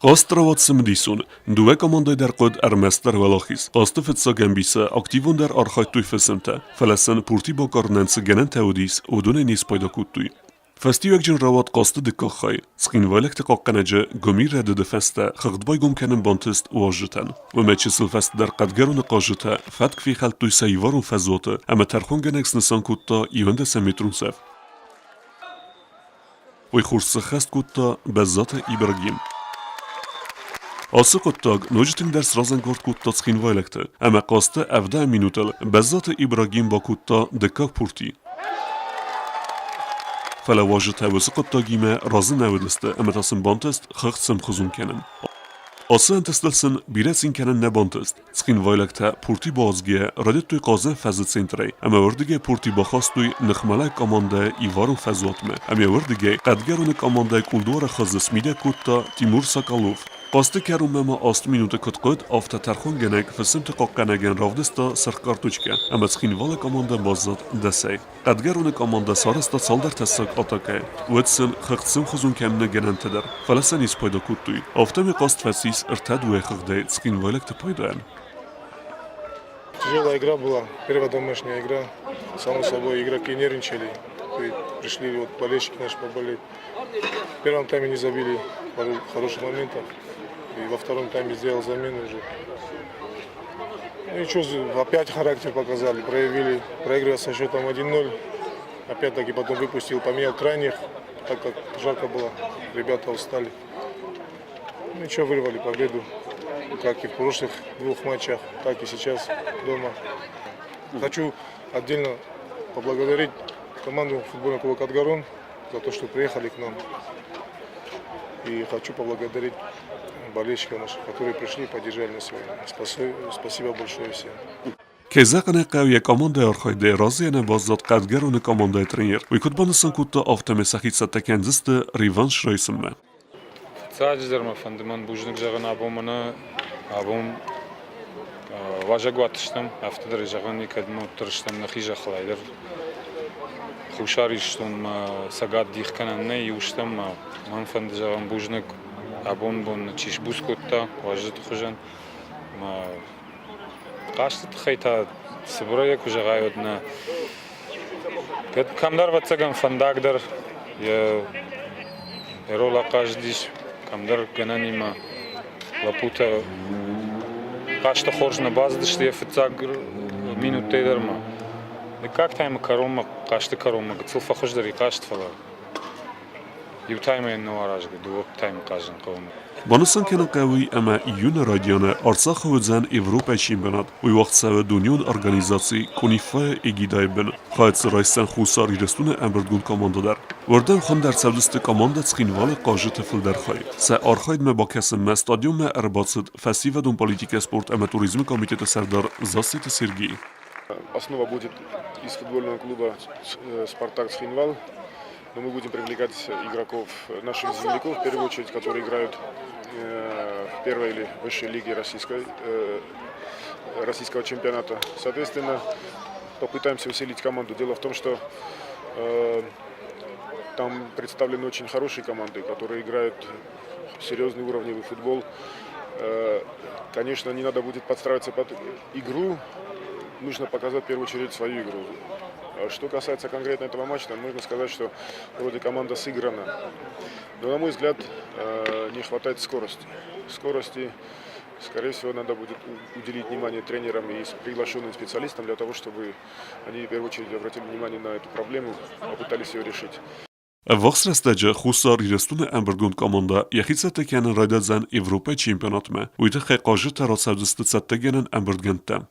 Хъазт рауад цымыдисон. Дыууӕ командӕйы дӕр хъуыд ӕрмӕстдӕр уӕлахиз. Хъазты фыццаг ӕмбисы активондӕр архайдтой фысымтӕ, фӕлӕ сын пурти бакъӕрынӕн цы гӕнӕнтӕ уыдис, уыдонӕй не спайда кодтой. Фӕстиуӕгджын рауад хъазты дыккаг хай. Цхинвайлӕгты хъахъхъӕнӕджы гуымир рӕдыды фӕстӕ хыгъд байгом кӕнын бантыст уазджытӕн. Уымӕ чысыл фӕстӕдӕр Хъӕдгӕроны хъазджытӕ фӕтк фехӕлдтой сӕ иварон фӕзуаты ӕмӕ тӕрхонгӕнӕг снысан кодта 11 метрон цӕф. Уый хорз сӕххӕст кодта Бӕззаты Ибрагим. Ацы хъуыддаг ноджы тынгдӕр сразӕнгард кодта цхинвайлӕгты ӕмӕ хъазты ӕвдӕм минутыл Бӕззаты Ибрагим бакодта дыккаг пурти. Фӕлӕ уазджытӕ уыцы хъуыддагимӕ разы нӕ уыдысты ӕмӕ та сын бантыст хыгъд сӕмхуызон кӕнын. Ацы ӕнтыстыл сын бирӕ цин кӕнын нӕ бантыст. Цхинвайлӕгтӕ пурти бауадзгӕйӕ райдыдтой хъазӕн фӕзы центрӕй ӕмӕ уырдыгӕй пурти бахастой ныхмӕлӕг командӕ Иварон фӕзуатмӕ ӕмӕ уырдыгӕй Хъӕдгӕроны командӕйы къулдуары хызы смидӕг кодта Тимур Соколов. Хъазты кӕронмӕ ма 8 минуты куыд хъуыд, афтӕ тӕрхонгӕнӕг фысымты хъахъхъӕнӕгӕн равдыста сырх карточкӕ ӕмӕ Цхинвалы командӕ баззад дӕсӕй. Хъӕдгӕроны командӕ сарӕзта цалдӕр тӕссаг атакӕйы. Уӕд сын хыгъд сӕмхуызон кӕныны гӕнӕнтӕ дӕр, фӕлӕ сӕ не спайда кодтой. Афтӕмӕй хъазт фӕцис ӕртӕ дыууӕ хыгъдӕй цхинвайлӕгты пайдайӕн. Тяжелая игра была, первая домашняя игра. Само собой, игроки нервничали. Пришли вот болельщики наши поболеть. В первом тайме не забили пару хороших моментов. И во втором тайме сделал замену уже. Ну ничего, опять характер показали, проявили, проигрывая со счетом 1-0. Опять-таки потом выпустил, поменял крайних, так как жарко было, ребята устали. Ну ничего, вырвали победу, как и в прошлых двух матчах, так и сейчас дома. Хочу отдельно поблагодарить команду футбольного клуба «Кадгарон» за то, что приехали к нам. И хочу поблагодарить болельщиков наших, которые пришли и поддержали нас сегодня. Спасибо большое всем. Кӕй зӕгъын ӕй хъӕуы, йӕ командӕйы архайдӕй разыйӕ нӕ баззад Хъӕдгӕроны командӕйы тренер. Уый куыд банысан кодта, афтӕмӕй сӕхи цӕттӕ кӕндзысты реванш райсынмӕ. Фыццаджыдӕр мӕ фӕнды мӕн бузныг зӕгъын абон мӕнӕ абон уазӕгуат стӕм, афтӕ дӕр зӕгъӕн никӕд ма уӕддӕр стӕм нӕхи зӕххыл айдӕр. Хуссар Ирыстонмӕ Цӕгат дих кӕнӕн нӕй, иу стӕм ма мӕн фӕнды зӕгъӕн бузныг абон бон чи сбуц кодта уазджыты хуызӕн. Мӕ хъазты тыххӕй та цыбырӕй куы зӕгъай, уӕд нӕ кӕд кӕмдӕр ӕвӕццӕгӕн фӕндаг дӕр йӕ роль ахъазыдис, кӕмдӕр гӕнӕнимӕ лӕппутӕ хъазты хорз нӕ бацыдысты йӕ фыццаг минуттӕй дӕр ма. Дыккаг таймы кӕронмӕ, хъазты кӕронмӕ гыццыл фӕхуыздӕр и хъазт, фӕлӕ иу таймӕй нӕ аразгӕ, дыууӕ таймы хъазын хъӕуы. Банысан кӕнын хъӕуы ӕмӕ июны райдианы Арцахы уыдзӕн Европӕйы чемпионат. Уый уагъд цӕуы дунеон организаци КОНИФА-йы эгидӕйы бын. Хайад дзы райсдзӕн Хуссар Ирыстоны ӕмбырдгонд командӕ дӕр. Уырдӕм хуынд ӕрцӕудзысты командӕ Цхинвалы хъазджыты фылдӕр хай. Сӕ архайдмӕ бакӕсынмӕ стадионмӕ ӕрбацыд фӕсивӕдон политикӕ, спорт ӕмӕ туризмы комитеты сӕрдар Зассеты Сергей. Основа будет из футбольного клуба «Спартак Цхинвал». Но мы будем привлекать игроков, наших земляков, в первую очередь, которые играют в первой или высшей лиге российского чемпионата. Соответственно, попытаемся усилить команду. Дело в том, что там представлены очень хорошие команды, которые играют серьезный уровневый футбол. Конечно, не надо будет подстраиваться под игру, нужно показать в первую очередь свою игру. А что касается конкретно этого матча, то можно сказать, что вроде команда сыграна. Но, на мой взгляд, не хватает скорости. Скорости, скорее всего, надо будет уделить внимание тренерам и приглашенным специалистам для того, чтобы они в первую очередь обратили внимание на эту проблему, попытались ее решить. Ӕввахс рӕстӕджы Хуссар Ирыстоны ӕмбырдгонд командӕ йӕхи цӕттӕ кӕнын райдайдзӕн Европӕйы чемпионатмӕ. Уый тыххӕй хъазджытӕ рацӕудзысты цӕттӕгӕнӕн ӕмбырдгӕндтӕ.